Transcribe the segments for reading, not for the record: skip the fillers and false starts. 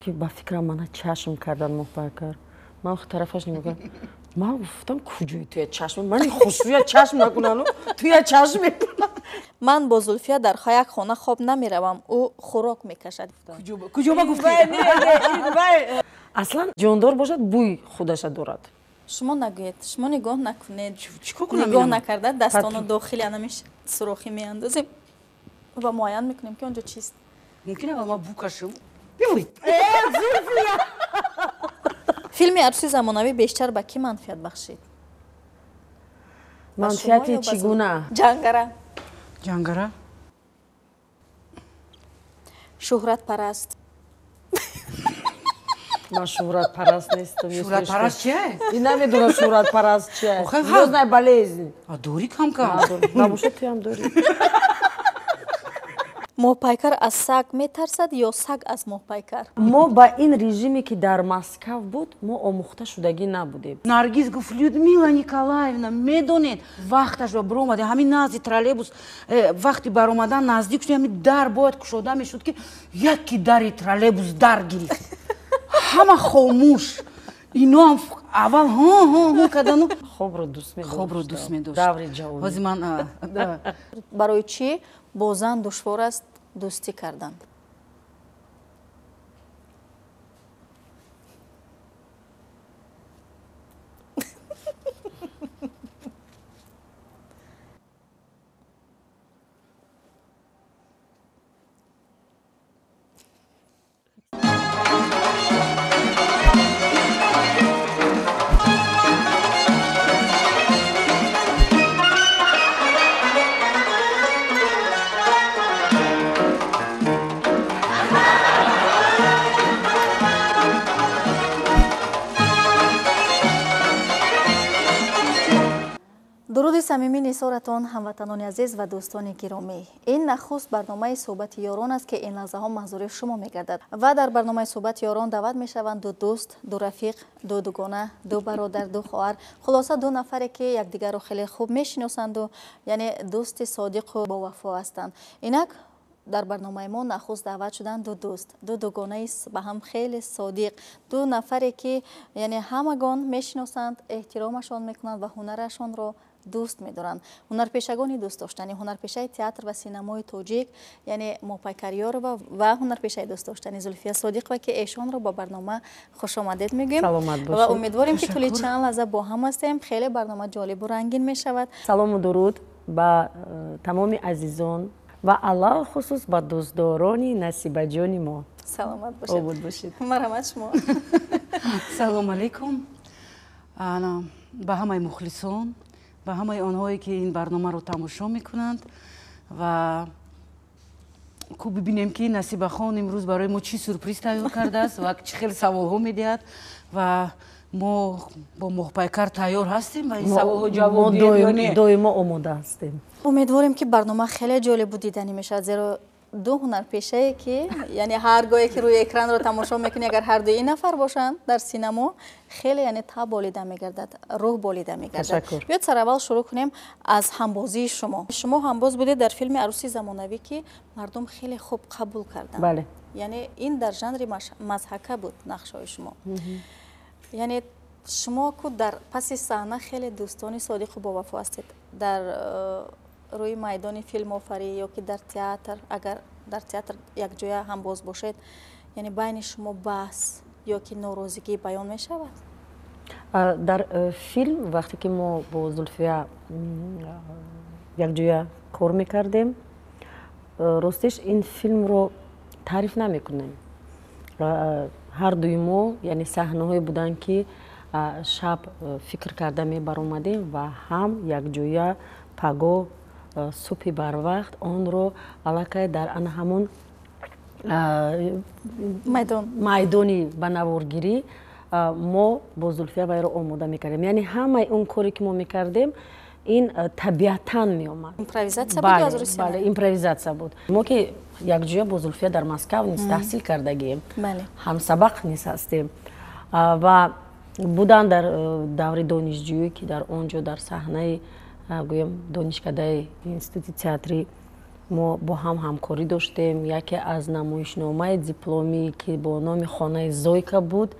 Ки ба фикрам мана чашм кардан Моҳпайкар. Ман тарафаш нигоҳ кардам. Ман гуфтам, куҷои туя чашм? Мани хушрӯя чашм накунану туя чашм мекунам. Ман бо Зулфия дар як хона хоб намеравам, ӯ хӯрок мекашад. Куҷо ба гуфтӣ? Аслан ҷондор бошад, бӯй худаша дорад. Шумо нагӯед, шумо нигоҳ накунед. Чӣ кор кунам? Нигоҳ накарда дастоно дохили анами сурохӣ меандозем ва муайян мекунем, ки он ҷо чист. Мумкин аввал ман бӯ кашам? Бибуред. Зулфия! Филми «Арӯси замонавӣ» бештар ба кӣ манфиат бахшид? Манфиати чӣ гуна? Ҷангара. Ҷангара. Шӯҳратпараст. Ман шӯҳратпараст нестам. Шӯҳратпараст чия? И намедонам шӯҳратпараст чия. Звездная болезнь. А дорӣ кам-кам. Набошад, туям дорӣ. Моҳпайкар аз саг метарсад ё саг аз моҳпайкар? Мо ба ин режиме, ки дар Москав буд, мо омӯхта шудагӣ набудем. Наргиз гуфт: «Людмила Николаевна, медонед, вақташ ба биромаде, ҳамин назди троллейбус, вақти баромадан наздик шуд, ҳамин дар бояд кушода мешуд, ки яки дари троллейбус дар гирифт, ҳама хомӯш, иноам аввал ҳо ҳо ҳо кардану». Хобро дӯст медошт. Хобро дӯст медошт. Даври ҷавонӣ. Ҳозир ман Барои чӣ бо зан душвор аст дӯстӣ кардан? Дуруди самимӣ нисоратон, ҳамватанони азиз ва дӯстони гиромӣ. Ин нахуст барномаи «Суҳбати ёрон» аст, ки ин лаҳзаҳо маҳзури шумо мегардад, ва дар барномаи «Суҳбати ёрон» даъват мешаванд ду дӯст, ду рафиқ, ду дугона, ду бародар, ду хоҳар, хулоса, ду нафаре, ки якдигарро хеле хуб мешиносанду, яъне дӯсти содиқу бовафо ҳастанд. Инак дар барномаи мо нахуст даъват шуданд ду дӯст, ду дугонаи ба ҳам хеле содиқ, ду нафаре, ки яъне ҳамагон мешиносанд, эҳтиромашон мекунанд ва ҳунарашонро дӯст медоранд, ҳунарпешагони дӯстдоштанӣ, ҳунарпешаи театр ва синамои тоҷик, яъне Моҳпайкар Ёрова ва ҳунарпешаи дӯстдоштани Зулфия Содиқова, ки эшонро ба барнома хушомадед мегӯем ва умедворем, ки тӯли чанд лаҳза бо ҳам ҳастем. Хеле барнома ҷолибу рангин мешавад. Салому дуруд ба тамоми азизон ва алалхусус ба дӯстдорони Насибаҷони мо. Саломат бошед. Обод бошед. Марҳамат, шумо. Салому алайкум ба ҳамаи мухлисон, ба ҳамаи онҳое, ки ин барномаро тамошо мекунанд, ва ку бибинем, ки Насибахон имрӯз барои мо чӣ сюрприз тайёр кардааст ва чӣ хел саволҳо медиҳад, ва мо бо Моҳпайкар тайёр ҳастем ва ин саволҳо ҷавоб диҳем. Доимо омода ҳастем. Умедворем, ки барнома хеле ҷолибу диданӣ мешавад, зеро ду ҳунарпешае, ки яъне ҳар гоҳе ки рӯи экранро тамошо мекунӣ, агар ҳар дуи ин нафар бошанд дар синамо, хеле яъне таб болида мегардад, рӯҳ болида мегардад. Биёд, сараввал шурӯъ кунем аз ҳамбозии шумо. Шумо ҳамбоз будед дар филми «Арӯси замонавӣ», ки мардум хеле хуб қабул карданд. Яъне ин дар жанри мазҳака буд нақшҳои шумо. Яъне шумо ку дар паси саҳна хеле дӯстони содиқу бовафо ҳастед, дар рӯи майдони филмофарӣ ё ки дар театр, агар дар театр якҷоя ҳамбоз бошед, яъне байни шумо баҳс ё ки норозигӣ баён мешавад? Дар филм, вақте ки мо бо Зулфия якҷоя кор мекардем, ростиш, ин филмро таъриф намекунем. Ҳар дуи мо, яъне саҳнаҳое буданд, ки шаб фикр карда мебаромадем ва ҳам якҷоя пагоҳ субҳи барвақт онро аллакай дар ана ҳамон майдони ба наворгирӣ мо бо Зулфия вайро омода мекардем. Яъне ҳамаи он коре, ки мо мекардем, ин табиатан меомад. Импровизатсия. Импровизатсия буд. Мо ки якҷоя бо Зулфия дар Москав низ таҳсил кардагием, ҳамсабақ низ ҳастем ва буданд дар даври донишҷӯӣ, ки дар он ҷо дар саҳнаи, гӯем, донишкадаи институти театрӣ Мо бо ҳам ҳамкорӣ доштем. Яке аз намоишномаи дипломӣ, ки бо номи «Хонаи Зойка» буд,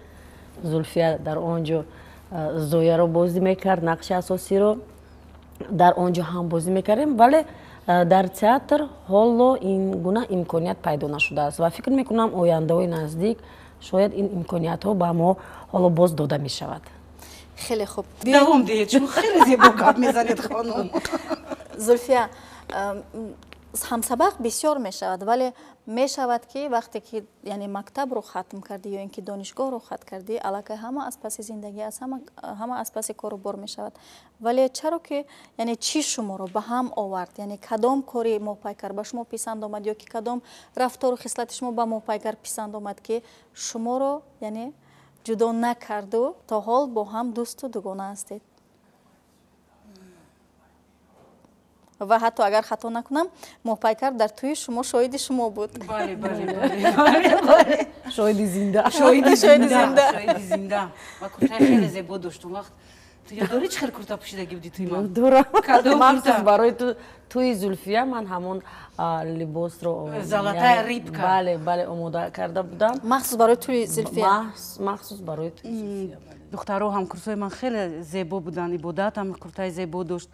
Зулфия дар он ҷо Зояро бозӣ мекард, нақши асосиро дар он ҷо ҳам бозӣ мекардем. Вале дар театр ҳоло ин гуна имконият пайдо нашудааст ва фикр мекунам, ояндаҳои наздик шояд ин имкониятҳо ба мо ҳоло боз дода мешавад. Хеле хуб. Давом диҳед, чун хеле зебо гап мезанед, хонум. Зулфия, ҳамсабақ бисёр мешавад, вале мешавад, ки вақте ки, яъне, мактабро хатм кардӣ ё ин ки донишгоҳро хатм кардӣ, аллакай ҳама аз паси зиндагӣ, аз ҳама аз паси кору бор мешавад. Вале чаро ки, яъне, чӣ шуморо ба ҳам овард? Яъне кадом кори Моҳпайкар ба шумо писанд омад ё ки кадом рафтору хислати шумо ба Моҳпайкар писанд омад, ки шуморо, яъне, ҷудо накарду то ҳол бо ҳам дӯсту дугона ҳастед? Ва ҳатто, агар хато накунам, Моҳпайкар дар тӯи шумо шоҳиди шумо буд. Бале. Шоҳиди зинда. Шоҳиди зинда, шоҳиди зинда. Ва куртаи хеле зебо дошт он вақт. Ту ёд дорӣ, чӣ хел курта пӯшидагӣ будӣ тӯи ман? Дорам. Махсус барои тӯи Зулфия ман ҳамон либосро Золотая рыбка. Бале, омода карда будам. Махсус барои тӯи Зулфия? Махсус барои тӯи Зулфия. Духтаро, ҳамкурсҳои ман хеле зебо буданд. Ибодат ҳам куртаи зебо дошт,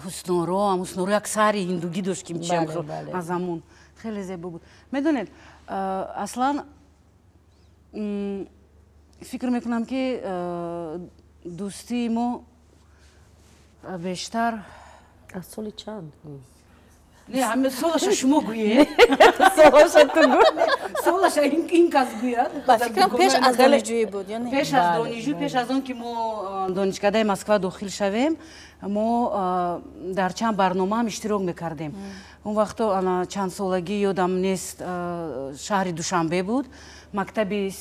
Ҳусноро ҳам. Ҳусноро як сари ҳиндугӣ дошт, ки чиам аз ҳамун хеле зебо буд. Медонед, аслан фикр мекунам, ки дӯстии мо бештар Аз соли чанд? Не, ҳама солаша шумо гӯед. Солаша ту гӯ. Солаша ин кас гӯяд. Ба фикрам, пеш аз донишҷӯӣ буд ё не? Пеш аз донишҷӯ, пеш аз он ки мо донишкадаи Москва дохил шавем, мо дар чанд барнома ҳам иштирок мекардем. Он вақто, ана, чанд солагӣ ёдам нест, шаҳри Душанбе буд, мактаби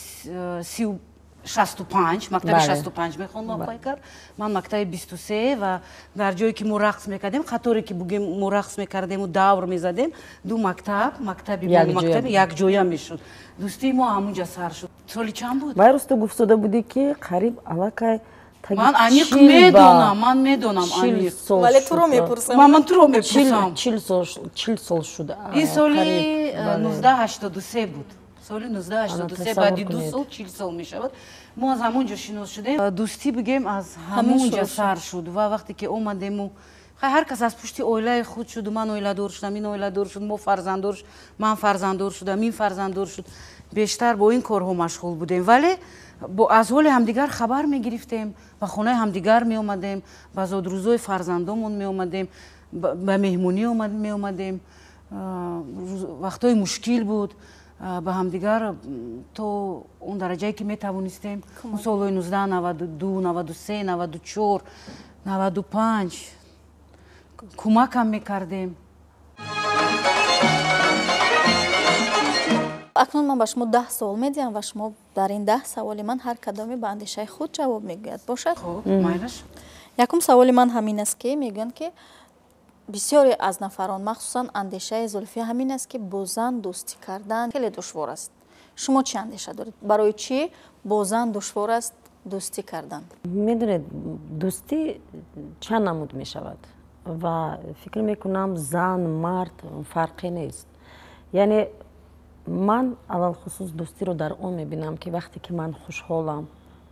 65, мактаби 65 мехонд Моҳпайкар, ман мактаби 23. Ва дар ҷое ки мо рақс мекардем, қаторе ки бугем, мо рақс мекардему давр мезадем, ду мактаб, мактаби мактаби якҷоя мешуд. Дӯстии мо ҳамунҷа сар шуд. Соли чанд буд? Вай рӯз ту гуфтода будӣ, ки қариб аллакай Ман аниқ медонам, ман медонам аниқ. Вале туро мепурсам. Ман туро мепурсам. 40 сол шуд. Ин соли 1983 буд, соли 1983. Баъди 2 сол 40 сол мешавад. Мо аз ҳамон ҷо шинос шудем. Дӯстӣ, бигем, аз ҳамон ҷа сар шуд. Ва вақте ки омадему, ҳар кас аз пушти оилаи худ шуду, ман оиладор шудам, ин оиладор шуд, мо фарзанддор, ман фарзанддор шудам, ин фарзанддор шуд, бештар бо ин корҳо машғул будем. Вале аз ҳоли ҳамдигар хабар мегирифтем, ба хонаи ҳамдигар меомадем, ба зодрӯзҳои фарзандомон меомадем, ба меҳмонӣ меомадем. Вақтҳои мушкил буд, ба ҳамдигар то он дараҷае ки метавонистем, он солҳои 1992, 93, 94, 95 кӯмакам мекардем. Акнун ман ба шумо 10 савол медиҳам ва шумо дар ин 10 саволи ман ҳар кадоме ба андешаи худ ҷавоб мегӯяд. Бошад? Якум саволи ман ҳамин аст, ки мегӯянд, ки бисёре аз нафарон, махсусан андешаи Зулфия ҳамин аст, ки бо зан дӯстӣ кардан хеле душвор аст. Шумо чӣ андеша доред? Барои чӣ бо зан душвор аст дӯстӣ кардан? Медонед, дӯстӣ чанд намуд мешавад ва фикр мекунам, зан, мард фарқе нест. Яъне ман алалхусус дӯстиро дар он мебинам, ки вақте ки ман хушҳолам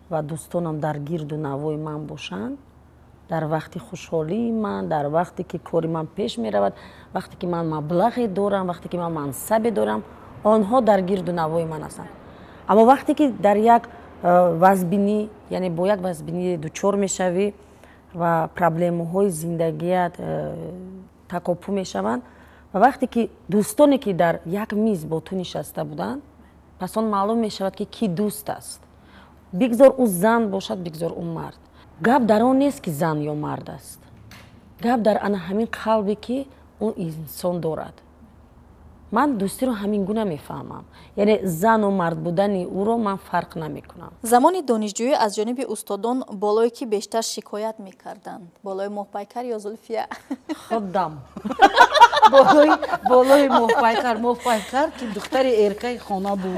ва дӯстонам дар гирду навои ман бошанд, дар вақти хушҳолии ман, дар вақте ки кори ман пеш меравад, вақте ки ман маблағе дорам, вақте ки ман мансабе дорам, онҳо дар гирду навои ман ҳастанд. Аммо вақте ки дар як вазбинӣ, яъне бо як вазбинӣ дучор мешавӣ ва проблемаҳои зиндагият такопӯ мешаванд, ва вақте ки дӯстоне, ки дар як миз бо ту нишаста буданд, пас он маълум мешавад, ки кӣ дӯст аст. Бигзор ӯ зан бошад, бигзор ӯ мард. Гап дар он нест, ки зан ё мард аст, гап дар ана ҳамин қалбе, ки он инсон дорад. Ман дӯстиро ҳамин гуна мефаҳмам, яъне зану мард будани ӯро ман фарқ намекунам. Замони донишҷӯӣ аз ҷониби устодон болое ки бештар шикоят мекарданд, болои Моҳпайкар ё Зулфия? Худам. Болои Моҳпайкар. Моҳпайкар, ки духтари эркаи хона буд,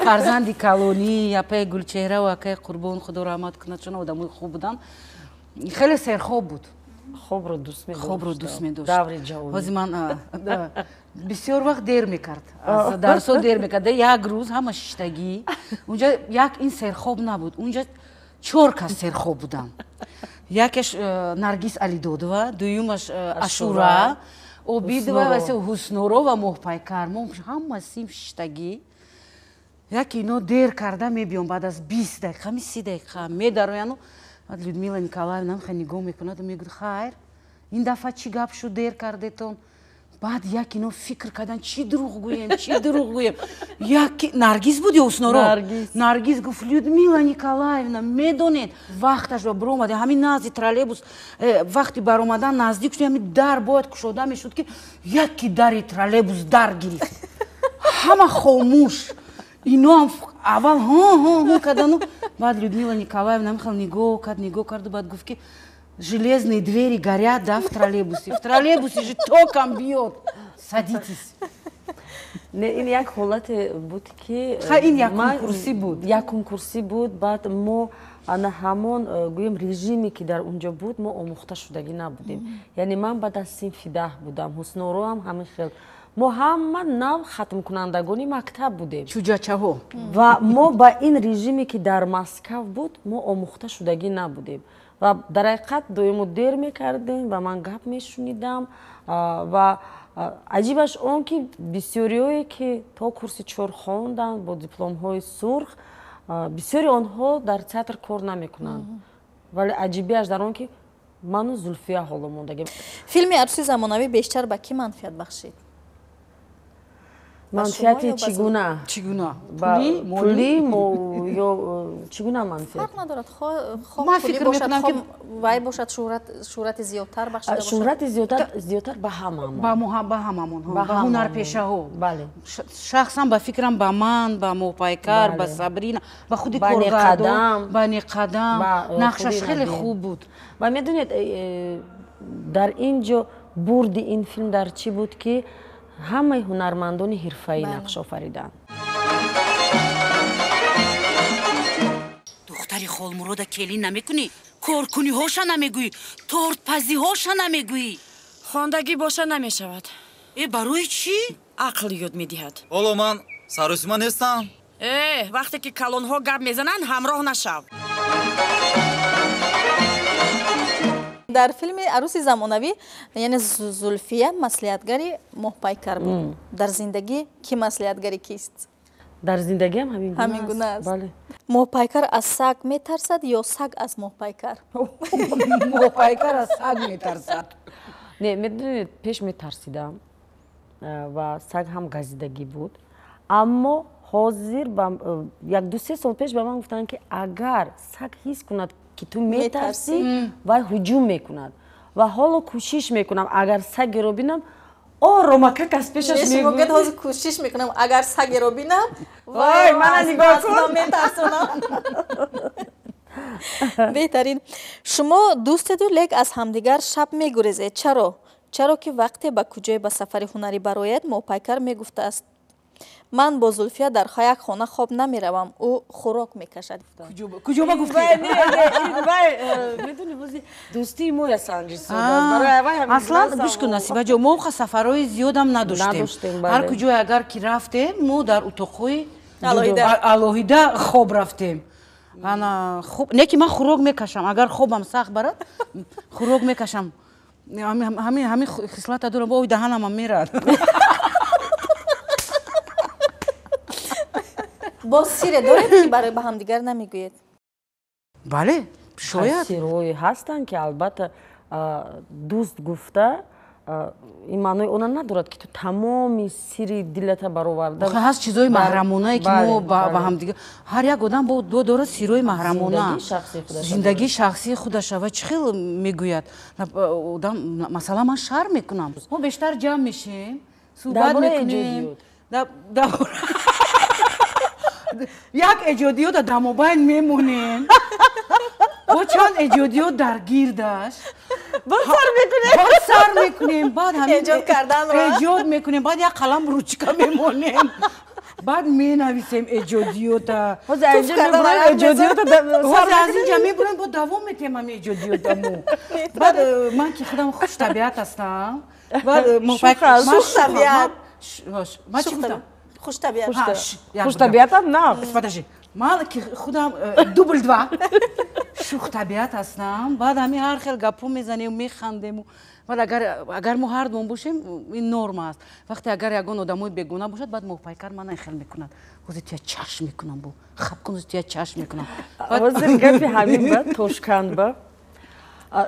фарзанди калонӣ апаи Гулчеҳраву акаи Қурбон, Худо раҳмат кунад, чун одамои хуб буданд, хеле серхоб буд. Хобро дӯст медошт. Хобро дӯст медошт. Даври ҷавонӣ. Ҳозир ман бисёр вақт дер мекард. Аз дарсо дер мекард. Як рӯз ҳама шиштагӣ. Унҷа як ин серхоб набуд. Унҷа чор кас серхоб буданд. Якеш Наргиз Алидодова, дуюмаш Ашура, Обидова ва Ҳусноро ва Моҳпайкар. Мо ҳама сим шиштагӣ. Яке ино дер карда мебиём, баъд аз 20 дақиқа, 30 дақиқа медарояну. Баъд Людмила Николаевна хеле нигоҳ мекунаду мегӯяд: хайр, ин дафъа чӣ гап шуд, дер кардетон? Баъд як ино фикр кардан, чӣ дурӯғ гӯем, чӣ дурӯғ гӯем. Яки Наргиз буд ё Ҳусноро? Наргиз гуфт: Людмила Николаевна, медонед, вақташ ба биромадем, ҳамин назди троллейбус, вақти баромадан наздик шуд, ҳамин дар бояд кушода мешуд, ки яки дари троллейбус дар гирифт. Ҳама хомӯш. Иноам аввал ҳо кардану, баъд Людмила Николаевна хел нигоҳ кард, нигоҳ карду, баъд гуфт, ки железные двери горят, да, в троллейбусе. В троллейбусе же током бьет. Садитесь. Не, ин як ҳолате буд, ки ин якум курсӣ буд. Якум курсӣ буд. Баъд мо ана ҳамон, гӯем, режиме, ки дар унҷо буд, мо омӯхта шудагӣ набудем. Яъне ман баъд аз синфи 10 будам, Ҳусноро ҳам ҳамин хел. Мо ҳама нав хатмкунандагони мактаб будем. Чуҷачаҳо. Ва мо ба ин режиме, ки дар Москав буд, мо омӯхта шудагӣ набудем. Ва дар ҳақиқат доимо дер мекардем ва ман гап мешунидам. Ва аҷибаш он, ки бисёриҳое, ки то курси чор хонданд бо дипломҳои сурх, бисёри онҳо дар театр кор намекунанд. Вале аҷибиаш дар он, ки ману Зулфия ҳоло мондагем. Филми Арӯси замонавӣ бештар ба кӣ манфиат бахшид? Манфиати чӣ гуна? Чӣ гуна? Пулӣ ё чӣ гуна манфиат? Фарқ надорад, хоҳ пулӣ бошад, хоҳ вай бошад, шӯҳрати зиёдтар бахшида бошад. Шӯҳрати зиёдтар ба ҳамамон. Ба ҳамамон, ба ҳунарпешаҳо. Бале. Шахсан, ба фикрам, ба ман, ба Моҳпайкар, ба Сабрина, ба худи коргардон, ба Неқадам. Нақшаш хеле хуб буд. Ва медонед, дар ин ҷо бурди ин филм дар чӣ буд, ки ҳамаи ҳунармандони ҳирфаӣ нақш офариданд. Духтари Холмурода келин намекунӣ, коркуниҳоша намегӯӣ, тортпазиҳоша намегӯӣ. Хондагӣ боша намешавад. Э, барои чӣ? Ақл ёд медиҳад. Ҳоло ман саросима нестам. Э, вақте ки калонҳо гап мезананд, ҳамроҳ нашав. Дар филми Арӯси замонавӣ, яъне Зулфия маслиҳатгари Моҳпайкар буд. Дар зиндагӣ кӣ маслиҳатгари кист? Дар зиндагиам ҳамин гуна аст. Моҳпайкар аз саг метарсад ё саг аз Моҳпайкар? Моҳпайкар аз саг метарсад. Не, медонед, пеш метарсидам ва саг ҳам газидагӣ буд, аммо ҳозир як ду-се сол пеш ба ман гуфтанд, ки агар саг ҳис кунад, ки ту метарсӣ, вай ҳуҷум мекунад. Ва ҳоло кӯшиш мекунам, агар сагеро бинам, оромакак аз пешаш. Мегӯяд, ҳозир кӯшиш мекунам, агар сагеро бинам, вой, мана нигоҳ кун, метарсонам. Беҳтарин. Шумо дӯстеду, лек аз ҳамдигар шаб мегурезед. Чаро? Чаро ки вақте ба куҷое ба сафари ҳунарӣ барояд, Моҳпайкар мегуфтааст: ман бо Зулфия дар як хона хоб намеравам, ӯ хӯрок мекашад. Куҷо ба гуфтӣ? Медони, ҳозир дӯстии моя санҷисода. Аслан гӯш кун, Насибаҷо, мо сафарҳои зиёдам надоштем. Ҳар куҷое агар ки рафтем, мо дар утоқҳои алоҳида хоб рафтем. Ана хуб, не ки ман хӯрок мекашам, агар хобам сахт барад, хӯрок мекашам. Ҳамин хислата дорам, ой, даҳанамам мерад. Боз сире доред, ки барои ба ҳамдигар намегӯед? Бале, шояд. Сирҳое ҳастанд, ки албатта дӯст гуфта ин маънои она надорад, ки ту тамоми сири дилата бароварда. Ҳаст чизҳои маҳрамонае, ки мо ба ҳамдигар, ҳар як одам бо дорад сирҳои маҳрамона, зиндагии шахсии худаша. Ва чӣ хел мегӯяд одам? Масалан, ман шарм мекунам. Мо бештар ҷамъ мешем, суҳбат мекунем, як эҷодиёта дар мобайн мемонем, бо чанд эҷодиёт дар гирдаш. Боз сар мекунем. Боз сар мекунем, баъд эҷод карданро эҷод мекунем, баъд як қалам ручка мемонем. Баъд менависем эҷодиёта. Аз инҷа мебурем, бо давом метиҳем ҳами эҷодиётамо. Баъд ман ки худам хуштабиат ҳастам. Шухтабиат. Ман чӣ гуфтам? Хуштабиат. Хуштабиатам на. Подожди. Ман ки худам дубл два шухтабиат ҳастам. Баъд ҳами ҳар хел гапҳо мезанем, механдему. Баъд агар мо ҳардумон бошем, ин норма аст. Вақте агар ягон одамои бегона бошад, баъд моҳпайкар мана ин хел мекунад. Ҳозир туя чашм мекунам, бо хаб кун, ҳозир туя чашм мекунам. Ҳозир гапи ҳамин ба Тошканд ба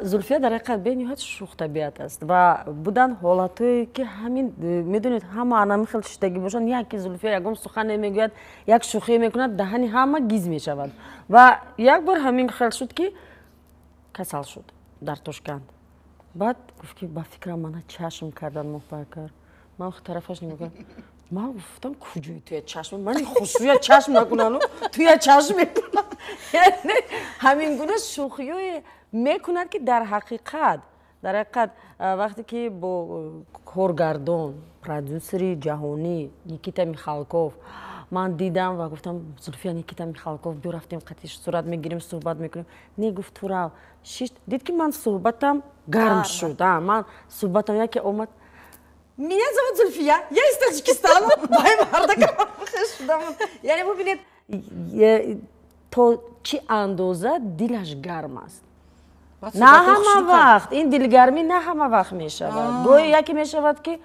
Зулфия дар ҳақиқат бениҳоят шӯхтабиат аст ва буданд ҳолатҳое ки ҳамин медонед ҳама анами хел шиштагӣ бошанд, яке Зулфия ягон сухане мегӯяд, як шӯхие мекунад, даҳани ҳама гиз мешавад. Ва як бор ҳамин хел шуд ки касал шуд дар Тошканд. Баъд гуфт ки ба фикрам мана чашм кардан моҳпайкар. Ман тарафаш нигоҳ кардам. Ман гуфтам куҷои туя чашм? Ман хушрӯя чашм накунану туя чашм мекунам. Яъне ҳамин гуна шӯхиҳое мекунад ки дар ҳақиқат вақте ки бо коргардон, продюсери ҷаҳонӣ Никита Михалков ман дидам ва гуфтам Зулфия, Никита Михалков, биё рафтем қатиш сурат мегирем, суҳбат мекунем. Не, гуфт ту рав. Шишт, дид ки ман суҳбатам гарм шуд. Ман суҳбатам яке омад. Меня зовут Зульфия, я из Таджикистана. Яъне бубинед то чӣ андоза дилаш гарм аст. На ҳама вақт ин дилгармӣ на ҳама вақт мешавад. Гоҳе яке мешавад ки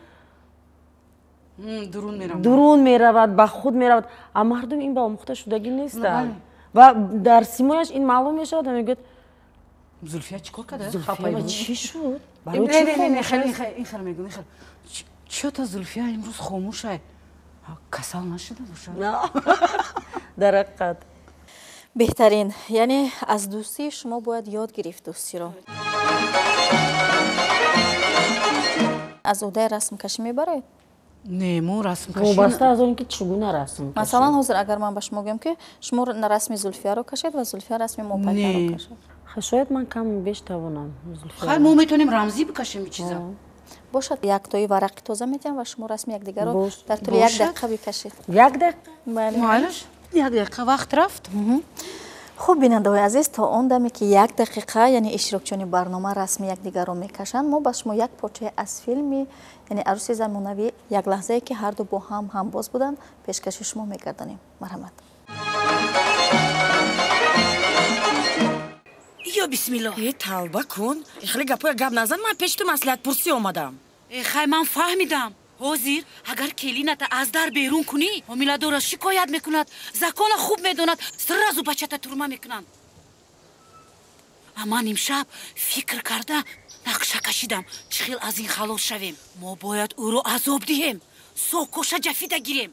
дурун меравад, ба худ меравад, а мардум ин ба омӯхта шудагӣ нестанд. Ва дар симояш ин маълум мешавад ва мегӯяд Зулфия чӣ кор карда? Зулфия чӣ шуд? Ин хел мегӯм, ин хел. Чё-то Зулфия имрӯз хомӯшай. Касал нашуда бошад? Дар ҳақиқат. Беҳтарин. Яъне аз дӯстии шумо бояд ёд гирифт дӯстиро. Аз ӯҳдаи расмкашӣ мебароед? Не, мо расмкашӣ... Вобаста аз он ки чӣ гуна расм кашед. Масалан, ҳозир агар ман ба шумо гӯям ки шумо расми Зулфияро кашед ва Зулфия расми моҳпайкарро кашед. Шояд ман кам беш тавонам. Хай, мо метавонем рамзӣ бикашем чиза. Бошад, яктои варақи тоза метиҳам ва шумо расми якдигарро дар тӯли як дақиқа бикашед. Як дақиқа? Бале. Майлаш, як дақиқа вақт рафт. Хуб, бинандаҳои азиз, то он даме ки як дақиқа, яъне иштирокчиёни барнома расми якдигарро мекашанд, мо ба шумо як порчаи аз филми, яъне арӯси замонавӣ, як лаҳзае ки ҳарду бо ҳам ҳамбоз буданд, пешкаши шумо мегардонем. Марҳамат. Ё бисмиллоҳ. Э, тавба кун. Хеле гапоя гап назан, ман пеши ту маслиҳатпурсӣ омадам. Э, хай, ман фаҳмидам. Ҳозир агар келината аз дар берун кунӣ, ҳомиладора шикоят мекунад, закона хуб медонад, сразу бачата турма мекунанд. А ман имшаб фикр карда нақша кашидам, чӣ хел аз ин халос шавем. Мо бояд ӯро азоб диҳем, сокоша ҷафида гирем.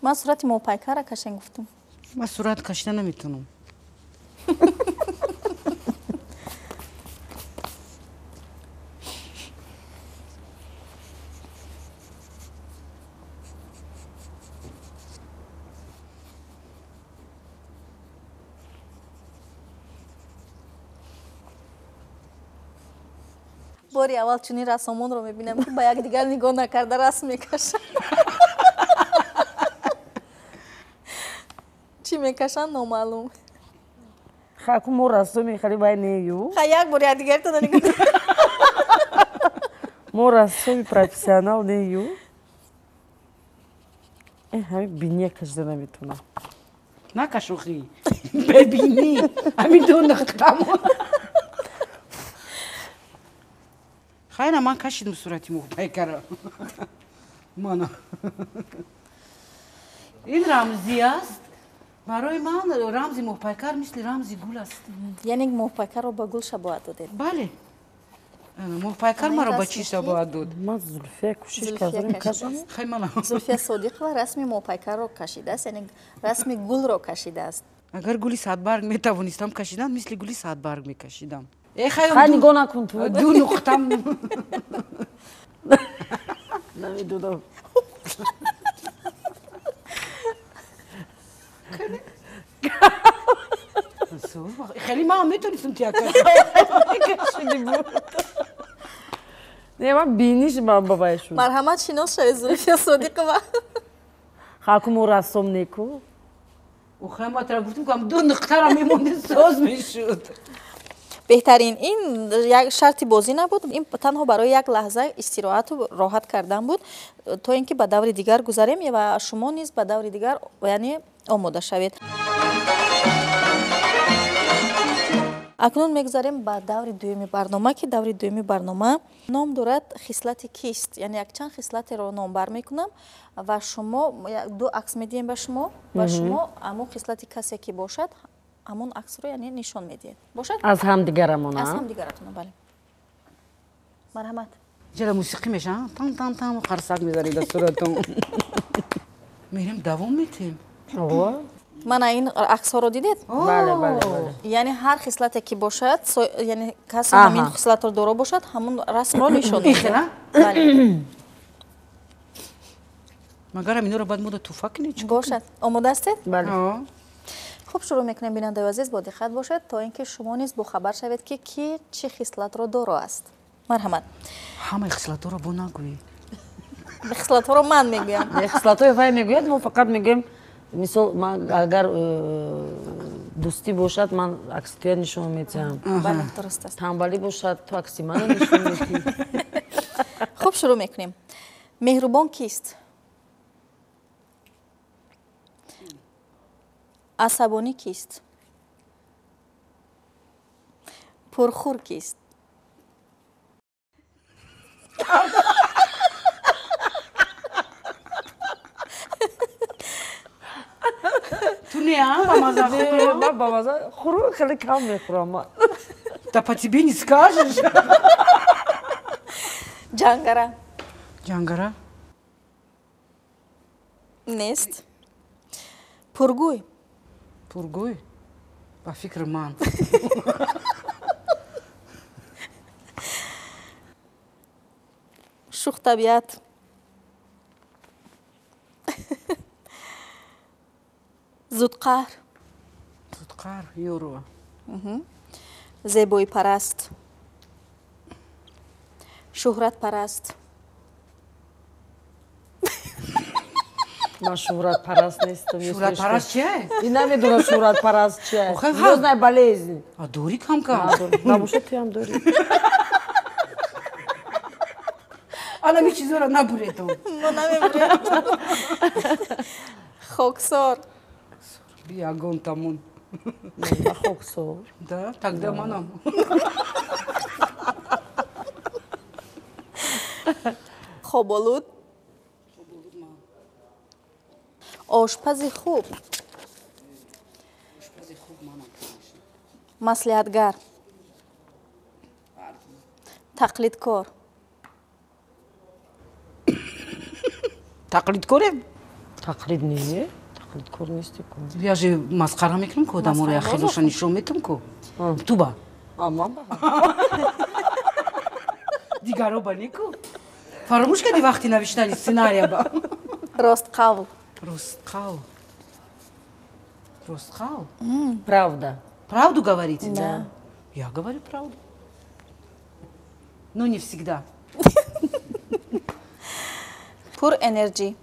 Ман сурати моҳпайкарра кашен гуфтам. Ман сурат кашида наметавонам. Бори аввал чунин рассомонро мебинам ки ба якдигар нигоҳ накарда расм мекашанд. Чӣ мекашанд номаълум. Хаку мо рассоми хеле вай нею. Ха, як бор якдигаритона нигоҳ. Мо рассоми профессионал нею. Ҳамин биния кашида наметавонам. Накашухи. Бебинӣ. Ҳамин ду нуқтамо. Хайна, ман кашидам сурати моҳпайкарро. Мана. Ин рамзӣ аст. Барои ман рамзи моҳпайкар мисли рамзи гул аст. Яъне моҳпайкарро ба гул шабоҳат додед? Бале. Моҳпайкар маро ба чӣ шабоҳат дод? Ман Зулфия кӯшиш кардам кашам. Хай, мана. Зулфия Содиқова расми моҳпайкарро кашидааст, яъне расми гулро кашидааст. Агар гули садбарг метавонистам кашидан, мисли гули садбарг мекашидам. Хай, нигоҳ накун ту. Ду нуқтам. Намедонам. Хеле ман метонистам тия кашиди буд. Не, ман биниш ба вай шуд. Марҳамат, шинос шавед, Зулфия Содиқова. Халку мо рассом неку. Охай, ма тра гуфтем, ки ду нуқтара мемонди, соз мешуд. Беҳтарин. Ин як шарти бозӣ набуд, ин танҳо барои як лаҳза истироҳату роҳат кардан буд, то ин ки ба даври дигар гузарем ва шумо низ ба даври дигар, яъне, омода шавед. Акнун мегузарем ба даври дуюми барнома, ки даври дуюми барнома ном дорад «Хислати кист», яъне якчанд хислатеро номбар мекунам ва шумо, ду акс медиҳем ба шумо ва шумо ҳамон хислати касе ки бошад, ҳамон аксро, яъне, нишон медиҳед. Бошад? Аз ҳамдигарамон? Аз ҳамдигаратон, бале. Марҳамат. Ҷара мусиқӣ меша, тан тан тан, қарсак мезанед дар суратон. Мерем, давом метем. Мана ин аксҳоро дидед? Бале, бале, бале. Яъне ҳар хислате ки бошад, яъне касе ҳамин хислатро доро бошад, ҳамон расмро нишон медиҳад. Бале. Магарам инора баъд мода туфа кунед? Бошад. Омода ҳастед? Бале. Хуб, шурӯъ мекунем. Бинандаи азиз, бо диққат бошед, то ин ки шумо низ бохабар шавед, ки ки чӣ хислатро доро аст. Марҳамат. Ҳамаи хислатҳоро бо нагӯӣ. Хислатҳоро ман мегӯям. Хислатҳои вай мегӯяд, мо фақат мегӯем. Мисол, ман агар дӯстӣ бошад, ман акси туя нишон медиҳам. Бале, дуруст аст. Танбалӣ бошад, ту акси мана нишон медиҳӣ. Хуб, шурӯъ мекунем. Меҳрубон кист? Асабонӣ кист? Пурхур кист? Ту не, ба маза хӯрок? Ман ба маза хӯрок хеле кам мехӯрам ман. Да по тебе не скажешь. Ҷангара. Ҷангара? Нест. Пургӯй. Пургӯй? Ба фикри ман. Шӯхтабиат. Зудқаҳр. Зудқаҳр Ёрова. Зебоипараст. Шӯҳратпараст. Ман шӯҳратпараст нестам. Шӯҳратпараст чия? Ин намедонам шӯҳратпараст чия. Звездная болезнь. А дорӣ кам-кам? Набошад, туям дорӣ. Ана ми чизора набуредом. Мо намебурем. Хоксор. Ягон тамон. Хоксор. Да, тогда манам. Хоболуд. Ошпази хуб. Маслиҳатгар. Тақлидкор. Тақлидкорем? Тақлид не, тақлидкор нести ку. Я же масқара мекунам ку, одаморо як хелоша нишон метам ку. Ту ба? Ман ба. Дигаро ба не ку. Фаромӯш кардӣ вақти навиштани сценария ба? Ростқавл. Ростқавл. Ростқавл? Правда. Правду говорите? Да. Я говорю правду. Но не всегда. Пур энерҷӣ.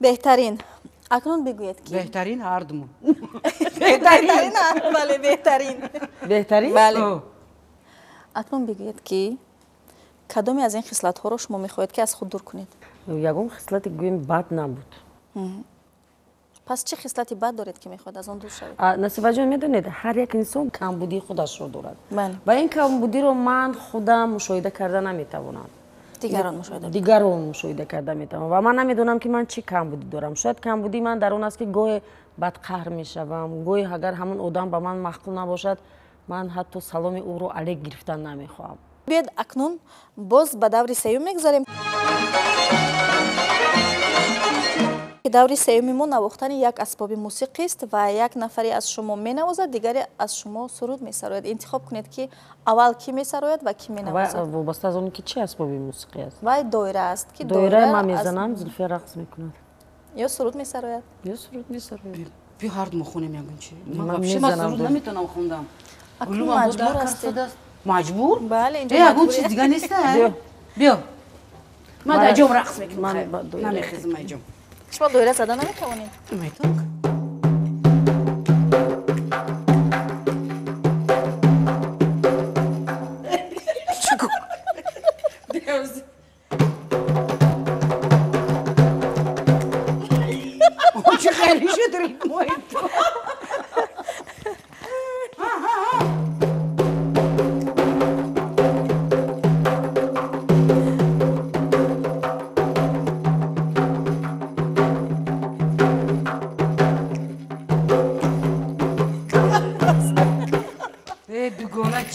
Беҳтарин. Акнун бигӯед, ки Беҳтарин ҳардумон. Беҳтарин, бале, беҳтарин. Беҳтарин? Бале. Акнун бигӯед, ки кадоме аз ин хислатҳоро шумо мехоҳед, ки аз худ дур кунед? Ягон хислати, гӯем, бад набуд. Пас чӣ хислати бад доред, ки мехоҳед аз он дур шавед? Насибаҷон, медонед, ҳар як инсон камбудии худашро дорад ва ин камбудиро ман худам мушоҳида карда наметавонам. Дигарон мушоҳида. Дигарон мушоҳида карда метавонам ва ман намедонам, ки ман чӣ камбудӣ дорам. Шояд камбудии ман дар он аст, ки гоҳе бадқаҳр мешавам, гоҳе агар ҳамон одам ба ман маъқул набошад, ман ҳатто саломи ӯро алек гирифтан намехоҳам. Биёед, акнун боз ба даври сеюм мегузарем. Даври сеюми мо навохтани як асбоби мусиқист ва як нафаре аз шумо менавозад, дигаре аз шумо суруд месарояд. Интихоб кунед, ки аввал кӣ месарояд ва кӣ менавозад. Вобаста аз он ки чӣ асбоби мусиқӣ аст. Вай доира аст, ки доира ман мезанам, Зулфия рақс мекунад. Ё суруд месарояд. Ё суруд месарояд. Би, ҳарду мо хонем ягон чи. Ман вообще ман суруд наметавонам хондан. Акнун маҷбур ҳастед. Маҷбур? Бале, инҷо ягон чиз дига нест, биё. Ман дар ҷом рақс мекунам. Намехезам ай ҷом. Шумо доира зада наметавонед? Метавонам. Чӣ хеле шуд ритмои ту.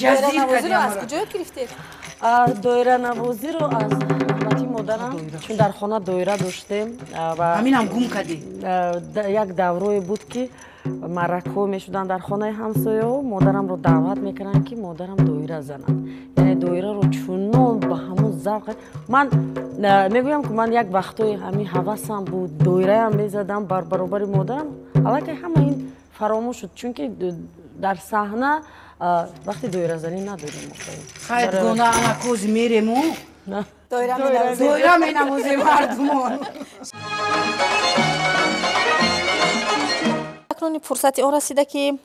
Доиранавозиро аз куҷо гирифтед? Доиранавозиро аз раҳмати модарам, чун дар хона доира доштем. Ҳаминам гум кардӣ? Як даврое буд, ки маъракҳо мешуданд дар хонаи ҳамсояҳо, модарамро даъват мекарданд, ки модарам доира занад. Яъне доираро чунон ба ҳамон завқ. Ман мегӯям, ки ман як вақтҳои ҳамин ҳавасам буд, доираам мезадам бар баробари модарам. Аллакай ҳама ин фаромӯш шуд, чунки дар саҳна вақти доиразанӣ надорем. Хайр, гона ана кози мерему доира менавозем ҳардумон. Акнун фурсати он расида, ки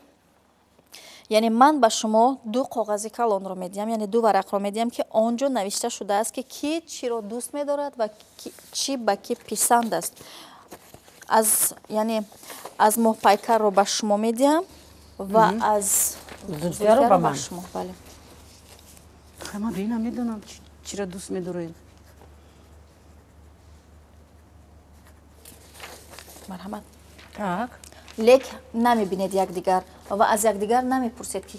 яъне ман ба шумо ду коғази калонро медиҳам, яъне ду варақро медиҳам, ки он ҷо навишта шудааст, ки кӣ чиро дӯст медорад ва чӣ ба кӣ писанд аст. Аз яъне аз моҳпайкарро ба шумо медиҳам ва аз Зулфияро ба ман. Шумо, бале. Ман бинам, медонам чиро дӯст медоред. Марҳамат. Так. Лек намебинед якдигар ва аз якдигар намепурсед, ки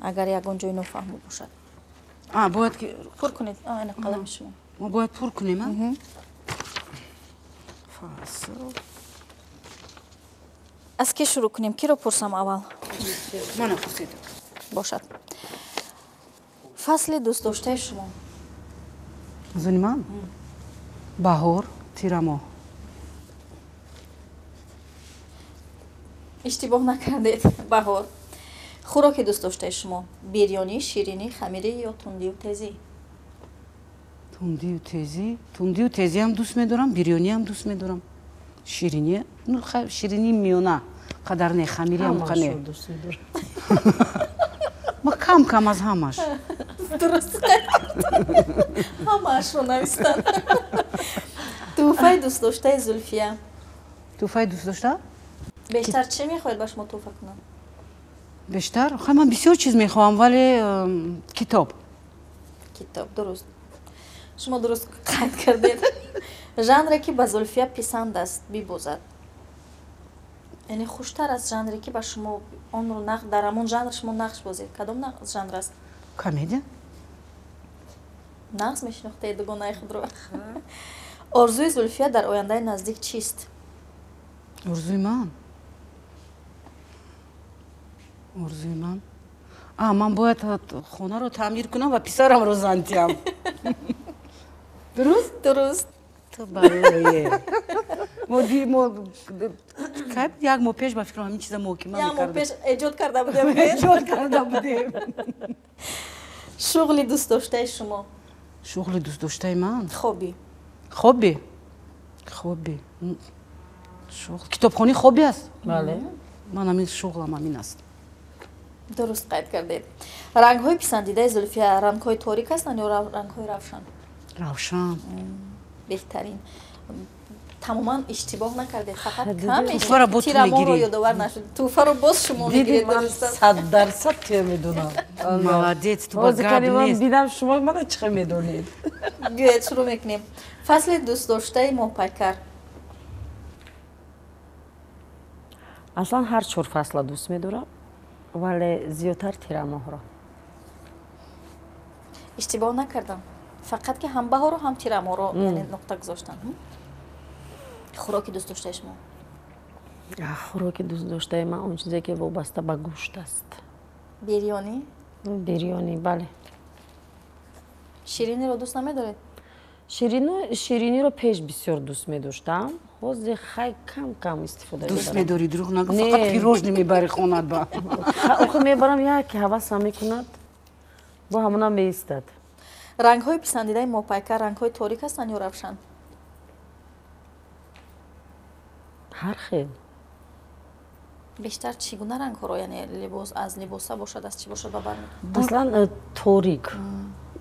агар ягон ҷои нофаҳмо бошад. Бояд ки пур кунед. Ина қалами шумо. Мо бояд пур кунем, фасл. Аз ки шурӯъ кунем? Киро пурсам аввал? Мана пурсед. Бошад. Фасли дӯстдоштаи шумо? Аз они ман? Баҳор, тирамоҳ. Иштибоҳ накардед, баҳор. Хӯроки дӯстдоштаи шумо: бирёнӣ, ширинӣ, хамирӣ ё тундию тезӣ? Тундию тезӣ? Тундию тезиам дӯст медорам, бирёниам дӯст медорам. Ширинӣ, ну ширинӣ миёна қадар не, хамириам не. Ма кам кам аз ҳамаш. Дуруст, ҳамаашро навистан. Тӯҳфаи дӯстдоштаи Зулфия? Тӯҳфаи дӯстдошта? Бештар чӣ мехоҳед ба шумо тӯҳфа кунам? Бештар? Хай, ман бисёр чиз мехоҳам, вале китоб. Китоб, дуруст. Шумо дуруст қайд кардед. Жанре, ки ба Зулфия писанд аст бибозад, яъне хуштар аст жанре, ки ба шумо онро дар ҳамон жанр шумо нақш бозед, кадом жанр аст? Комедия. Нағз мешинохтед дугонаи худро. Орзуи Зулфия дар ояндаи наздик чист? Орзуи ман? Орзуи ман, ман бояд хонаро таъмир кунам ва писарамро зан диҳам. Дуруст? Дуруст. Ту балое. Мо як моҳ пеш, ба фикрам, ҳамин чиза муҳокима мекардем. Як моҳ пеш эҷод карда будем. Эҷод карда будем. Шуғли дӯстдоштаи шумо? Шуғли дӯстдоштаи ман? Хобби. Хобби? Хобби, шуғл, китобхонӣ хобби аст. Бале. Ман ҳамин шуғлам ҳамин аст. Дуруст қайд кардед. Рангҳои писандидаи Зулфия рангҳои торик ҳастанд ё рангҳои равшан? Равшан. Беҳтарин. Тамоман иштибоҳ накардед, фақат кам Тӯҳфаро бо ту тирамоҳро мегирӣ. Ёдовар нашуд. Тӯҳфаро боз шумо мегиред. Ман 100% туя медонам. Молодец, ту ба Ҳозир гап кани ман нест. бинам, шумо мана чӣ хел медонед. Биёед, шурӯъ мекунем. Фасли дӯстдоштаи моҳпайкар? Аслан ҳар чор фасла дӯст медорам, вале зиёдтар тирамоҳро. Иштибоҳ накардам, фақат ки ҳам баҳору, ҳам тирамоҳро, яъне нуқта гузоштам. Хӯроки дӯстдоштаи шумо? Хӯроки дӯстдоштаи ман он чизе, ки вобаста ба гӯшт аст. Бирёнӣ? Бирёнӣ, бале. Шириниро дӯст намедоред? Шириниро пеш бисёр дӯст медоштам, ҳозир хай кам кам истифода Дӯст мебарам. медорӣ, дурӯғ нагӯ. Не. Фақат пирожни мебари хонат ба. Охир мебарам, яке ҳавасам мекунад. Бо ҳамона меистад. Рангҳои писандидаи моҳпайкар рангҳои торик ҳастанд ё равшан? Ҳар хел. Бештар чӣ гуна рангҳоро, яъне либос аз либоса бошад, аз чӣ бошад ба бар мекунед? Аслан торик.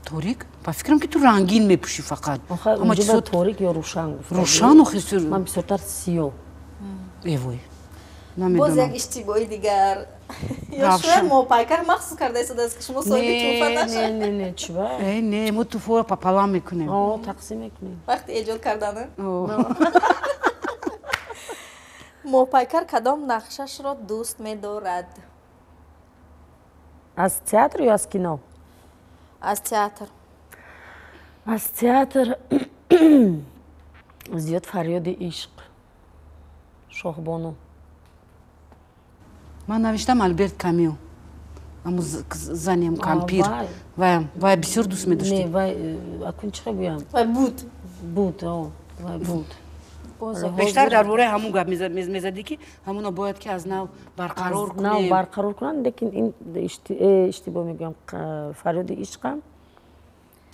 Торик? Ба фикрам ки ту рангин мепӯшӣ фақат. Ама чизо торик ё рӯшан гуфта. Рӯшан охи. Ман бисёртар сиёҳ. Эвой. Боз як иштибоҳи дигар. Ё шояд моҳпайкар махсус карда истодааст ки шумо соҳиби тӯҳфа нашавед. Не, не, не, чӣ ба? Э, не, мо тӯҳфаро пополам мекунем. О, тақсим мекунем. Вақти эҷод кардана? Моҳпайкар кадом нақшашро дӯст медорад? Аз театр ё аз кино? Аз театр. Аз театр зиёд фарёди ишқ. Шоҳбону. Ман навиштам Алберт Камю. Аму занем кампир. Ваям, вай бисёр дӯст медоштем. Не, вай акун чӣ гӯям? Вай буд. Буд, о, вай буд. Бештар дар бораи ҳамун гап мезадӣ ки ҳамуно бояд ки аз нав барқарор кунем. Нав барқарор кунанд, лекин ин иштибоҳ мегӯям, фарёди ишқам.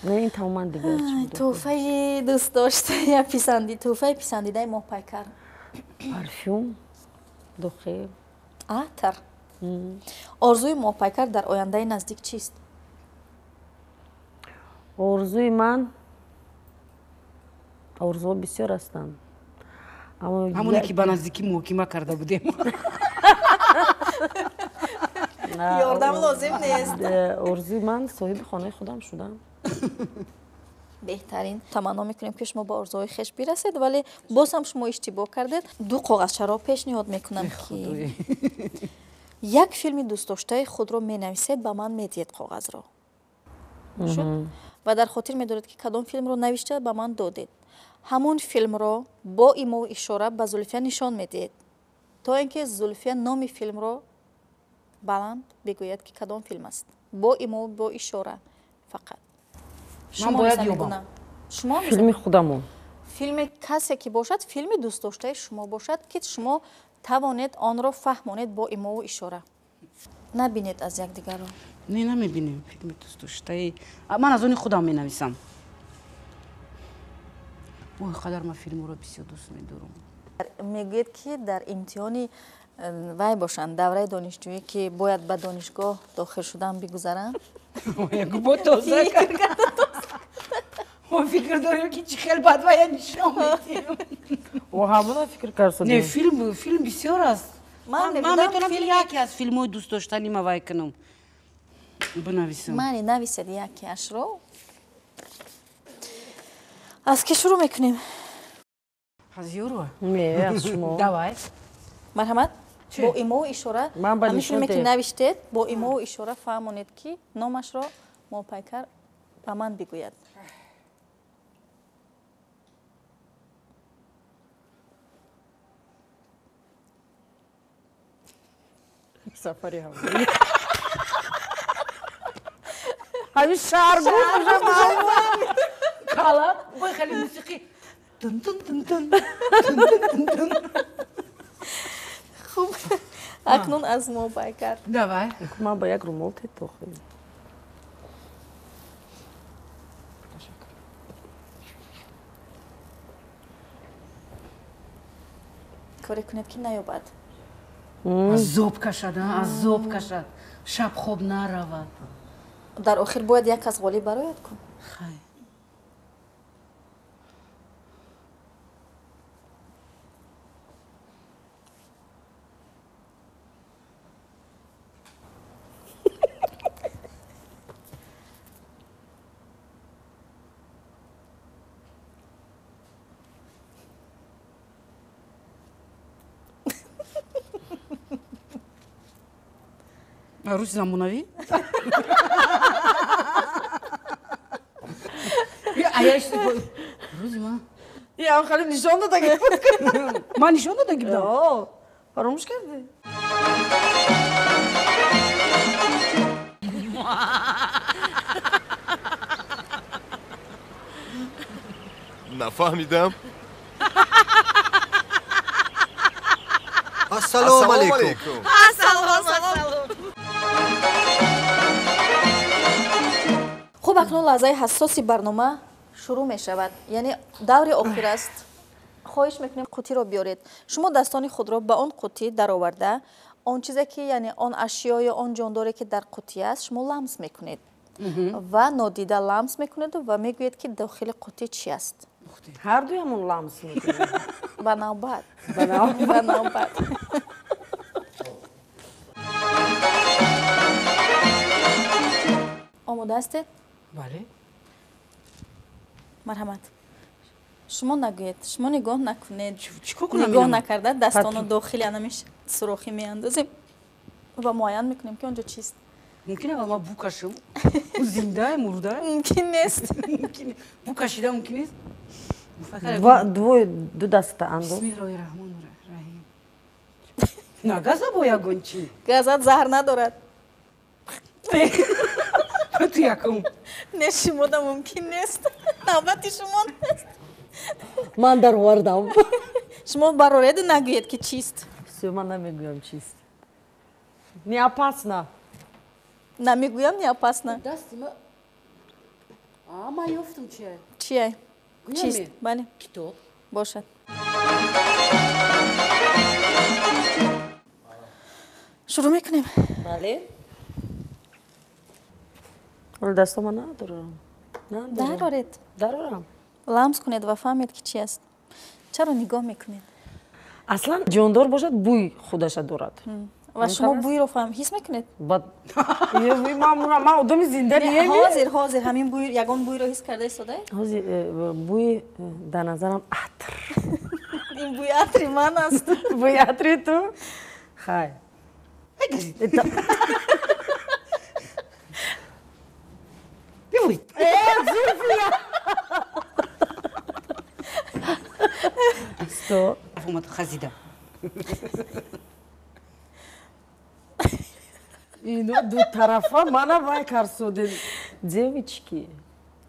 Не, ин тамоман дигар чӣ буд. Тӯҳфаи дӯстдошта я писанди, тӯҳфаи писандидаи моҳпайкар. Парфюм, духи. Атр. Орзуи моҳпайкар дар ояндаи наздик чист? Орзуи ман, орзуҳо бисёр ҳастанд. Ҳамоне ки ба наздикӣ муҳокима карда будем. Ёрдам лозим нест. Орзуи ман соҳиби хонаи худам шудам. Беҳтарин. Таманно мекунем ки шумо ба орзуҳои хеш бирасед, вале боз ҳам шумо иштибоҳ кардед. Ду коғазчаро пешниҳод мекунам ки як филми дӯстдоштаи худро менависед, ба ман медиҳед коғазро. Шуд? Ва дар хотир медоред ки кадом филмро навишта ба ман додед. Ҳамон филмро бо имову ишора ба Зулфия нишон медиҳед, то ин ки Зулфия номи филмро баланд бигӯяд ки кадом филм аст. Бо имову бо ишора фақат. Ман бояд ёбам. Шумо филми худамон. Филми касе ки бошад, филми дӯстдоштаи шумо бошад, ки шумо тавонед онро фаҳмонед бо имову ишора. Набинед аз якдигарро. Не, намебинем филми дӯстдоштаи. Ман аз они худам менависам. Ой, қадар ман филмҳоро бисёр дӯст медорам. Мегӯед ки дар имтиҳони вай бошанд, давраи донишҷӯӣ ки бояд ба донишгоҳ дохил шудан бигузаранд? Бо тоза мо фикр дорем ки чӣ хел бад вая нишон медиҳем. О, ҳамона фикр кард. Не, филм бисёр аст. Ман метавонам ки яке аз филмҳои дӯстдоштани ма вай кунам. Бинависам. Мани нависед якеашро. Аз ки шурӯъ мекунем? Аз Юро? Не, аз шумо. Давай. Марҳамат. Бо имову ишора ҳамин филме ки навиштед, бо имову ишора фаҳмонед ки номашро моҳпайкар ба ман бигӯяд. Сафари ҳавоӣ. Ҳамин шаҳр буд, уже маълум. Кала, бой хеле мусиқӣ. Тун тун тун тун. Тун тун тун. Хуб, акнун аз моҳпайкар. Давай. Ман ба як румол тетохи. Коре кунед ки наёбад. Азоб кашад, азоб кашад. Шаб хоб наравад. Дар охир бояд як кас ғолиб барояд кун. Хай. Рӯзи замонавӣ? Рӯзи ман. Ям хеле нишон додаги буд. Ман нишон додаги будам? О, фаромӯш кардӣ? Нафаҳмидам. Ассалому алайкум. Ассалому алайкум. Акнун лаҳзаи ҳассоси барнома шурӯъ мешавад, яъне даври охир аст. Хоҳиш мекунем, қутиро биёред. Шумо дастони худро ба он қутӣ дароварда, он чизе ки, яъне он ашё ё он ҷондоре ки дар қутӣ аст, шумо ламс мекунед ва нодида ламс мекунеду ва мегӯед, ки дохили қутӣ чи аст. Ҳардуямон ламс мекунем? Ба навбат, ба навбат. Омода ҳастед? Бале. Марҳамат, шумо нагӯед, шумо нигоҳ накунед. Чӣ кор кунам? Нигоҳ накарда, дастоно дохили анами сурохӣ меандозем ва муайян мекунем, ки он ҷо чист. Мумкин аввал ман бу кашам? Ӯ зиндае, мурдае? Мумкин нест. Бу кашида мумкин нест? Двое, ду даста андоз. Бисмиллоҳи раҳмони раҳим. Нагаза бо ягон чӣ? Газат, заҳр надорад. Ту якум. Не, шумода мумкин нест, навбати шумо нест. Ман даровардам. Шумо барореду нагӯед, ки чист. Всё, ман намегӯям чист. Не опасно. Намегӯям, не опасно. Дасти ма, ман ёфтам чия. Чия? Чист? Бале. Китоб. Бошад. Шурӯъ мекунем. Бале. Ҳоло дастома надорам. Дароред. Дарорам. Ламс кунед ва фаҳмед, ки чи аст. Чаро нигоҳ мекунед? Аслан ҷондор бошад, бӯй худаша дорад. Ва шумо бӯйро ҳис мекунед? Ман одами зинда неем. Ҳозир ҳамин бӯй, ягон бӯйро ҳис карда истодаед? Ҳозир бӯи дар назарам атр. Ин бӯи атри ман аст. Бӯи атри ту? Хай. Бибурид. Зулфия! Стоп. Омад хазида. Ино дутарафа мана вай карсоден. Девочки.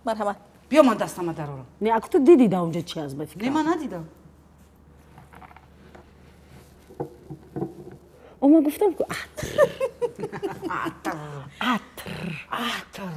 Марҳамат. Биё, ман дастама дарорам. Не, аку ту диди да онҷа чи аст, ба фикрам? Не, ман надидам. О, ман гуфтам ку атр. Атр. Атр. Атр.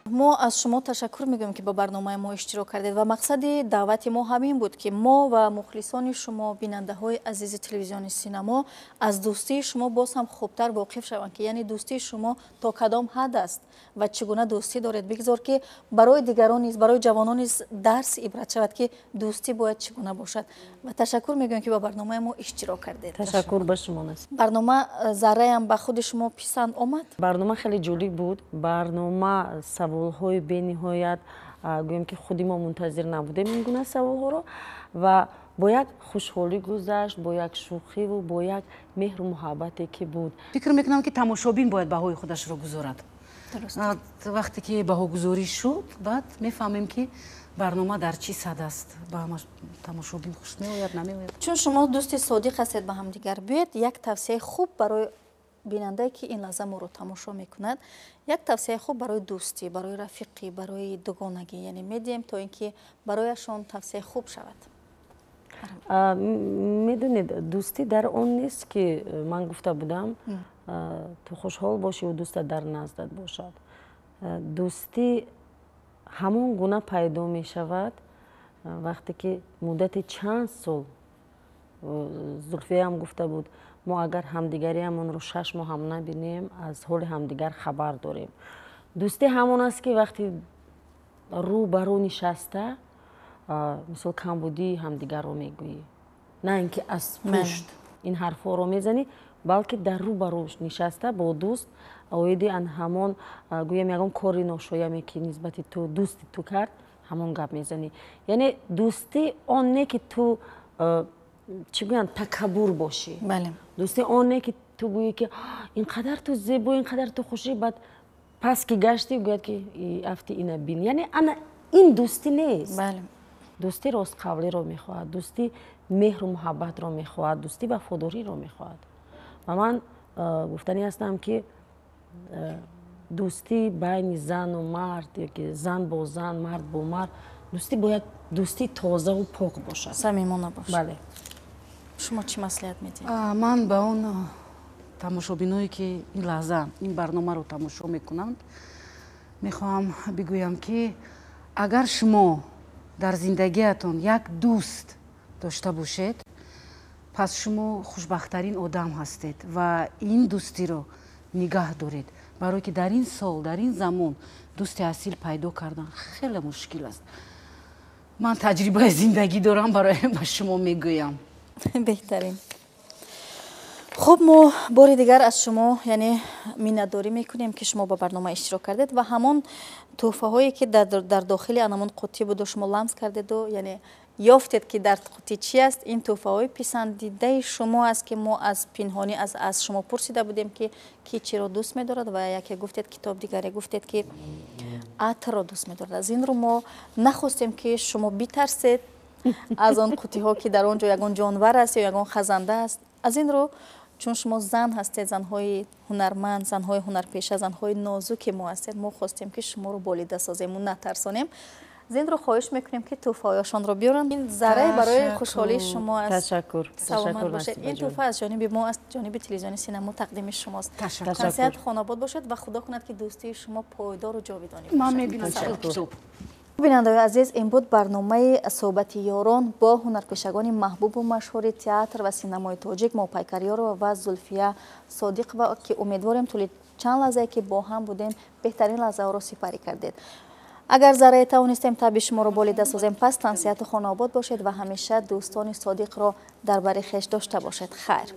Мо аз шумо ташаккур мегӯем, ки ба барномаи мо иштирок кардед, ва мақсади даъвати мо ҳамин буд, ки мо ва мухлисони шумо, бинандаҳои азизи телевизиони Синамо, аз дӯстии шумо боз ҳам хубтар воқиф шаванд, ки яъне дӯстии шумо то кадом ҳад аст ва чӣ гуна дӯстӣ доред. Бигзор, ки барои дигарон низ, барои ҷавонон низ дарси ибрат шавад, ки дӯстӣ бояд чӣ гуна бошад. Ва ташаккур мегӯем, ки ба барномаи мо иштирок кардед. Ташаккур ба шумо нест. Барнома зарраям ба худи шумо писанд омад? Барнома хеле ҷолиб буд. Барнома саволҳои бениҳоят, гӯем ки худи мо мунтазир набудем ин гуна саволҳоро, ва бо як хушҳолӣ гузашт, бо як шӯхиву бо як меҳру муҳаббате ки буд. Фикр мекунам, ки тамошобин бояд баҳои худашро гузорад. Вақте ки баҳогузорӣ шуд, баъд мефаҳмем, ки барнома дар чӣ сад аст, ба тамошобин хуш меояд, намеояд. Чун шумо дӯсти содиқ ҳастед ба ҳамдигар, биёед як тавсияи хуб барои бинандае, ки ин лаҳза моро тамошо мекунад, як тавсияи хуб барои дӯстӣ, барои рафиқӣ, барои дугонагӣ, яъне медиҳем, то ин ки барояшон тавсияи хуб шавад. Медонед, дӯстӣ дар он нест, ки ман гуфта будам, ту хушҳол бошиву дӯстат дар наздат бошад. Дӯстӣ ҳамон гуна пайдо мешавад, вақте ки муддати чанд сол, Зулфияам гуфта буд, мо агар ҳамдигариамонро 6 моҳ ҳам набинем, аз ҳоли ҳамдигар хабар дорем. Дӯстӣ ҳамон аст, ки вақти рӯ ба рӯ нишаста, мисол, камбудии ҳамдигарро мегӯӣ, на ин ки аз пушт ин ҳарфҳоро мезанӣ, балки дар рӯ ба рӯ нишаста бо дӯст оиди ан ҳамон, гӯям, ягон кори ношояме, ки нисбати ту дӯсти ту кард, ҳамон гап мезанӣ. Яъне дӯстӣ он не, ки ту, чӣ гӯянд, такаббур бошӣ. Дӯстӣ он не, ки ту гӯӣ, ки ин қадар ту зебо, ин қадар ту хушӣ, баъд пас ки гаштӣ, гӯяд, ки афти ина бин. Яъне ана ин дӯстӣ нест. Дӯстӣ ростқавлиро мехоҳад, дӯстӣ меҳру муҳаббатро мехоҳад, дӯстӣ вафодориро мехоҳад. Ва ман гуфтанӣ ҳастам, ки дӯстӣ байни зану мард ёки зан бо зан, мард бо мард, дӯстӣ бояд дӯстии тозаву пок бошад. Самимона бошад. Бале. Шумо чӣ маслиҳат медиҳед? Ман ба он Тамошобиное, ки ин лаҳза ин барномаро тамошо мекунанд, мехоҳам бигӯям, ки агар шумо дар зиндагиатон як дӯст дошта бошед, пас шумо хушбахттарин одам ҳастед ва ин дӯстиро нигаҳ доред, барое ки дар ин сол, дар ин замон дӯсти асил пайдо кардан хеле мушкил аст. Ман таҷрибаи зиндагӣ дорам, барои ба шумо мегӯям. Беҳтарин. Хуб, мо бори дигар аз шумо, яъне, миннатдорӣ мекунем, ки шумо ба барнома иштирок кардед ва ҳамон тӯҳфаҳое, ки дар дохили анамон қуттӣ буду, шумо ламс кардеду, яъне, ёфтед, ки дар қуттӣ чи аст. Ин тӯҳфаҳои писандидаи шумо аст, ки мо аз пинҳонӣ аз шумо пурсида будем, ки ки чиро дӯст медорад, ва яке гуфтед китоб, дигаре гуфтед, ки атрро дӯст медорад. Аз ин рӯ мо нахостем, ки шумо битарсед аз он қуттиҳо, ки дар он ҷо ягон ҷонвар аст ё ягон хазанда аст. Аз ин рӯ, чун шумо зан ҳастед, занҳои ҳунарманд, занҳои ҳунарпеша, занҳои нозуки мо ҳастед, мо хостем, ки шуморо болида созему натарсонем. Аз ин рӯ хоҳиш мекунем, ки тӯҳфаҳояшонро биёранд. Ин заррае барои хушҳолии шумо аст. Ташаккур. Саломат бошед. Ин тӯҳфа аз ҷониби мо, аз ҷониби телевизиони Синамо тақдими шумост. Насиҳат хонобод бошад ва Худо кунад, ки дӯстии шумо пойдору ҷовидонӣ. Ман мебинам китоб. Бинандаои азиз, ин буд барномаи «Суҳбати ёрон» бо ҳунарпешагони маҳбубу машҳури театр ва синамои тоҷик Моҳпайкар Ёрова ва Зулфия Содиқова, ки умедворем, тӯли чанд лаҳзае, ки бо ҳам будем, беҳтарин лаҳзаҳоро сипарӣ кардед. Агар заррае тавонистем табъи шуморо болида созем, пас тансиҳату хонаобод бошед ва ҳамеша дӯстони содиқро дар бари хеш дошта бошед. Хайр.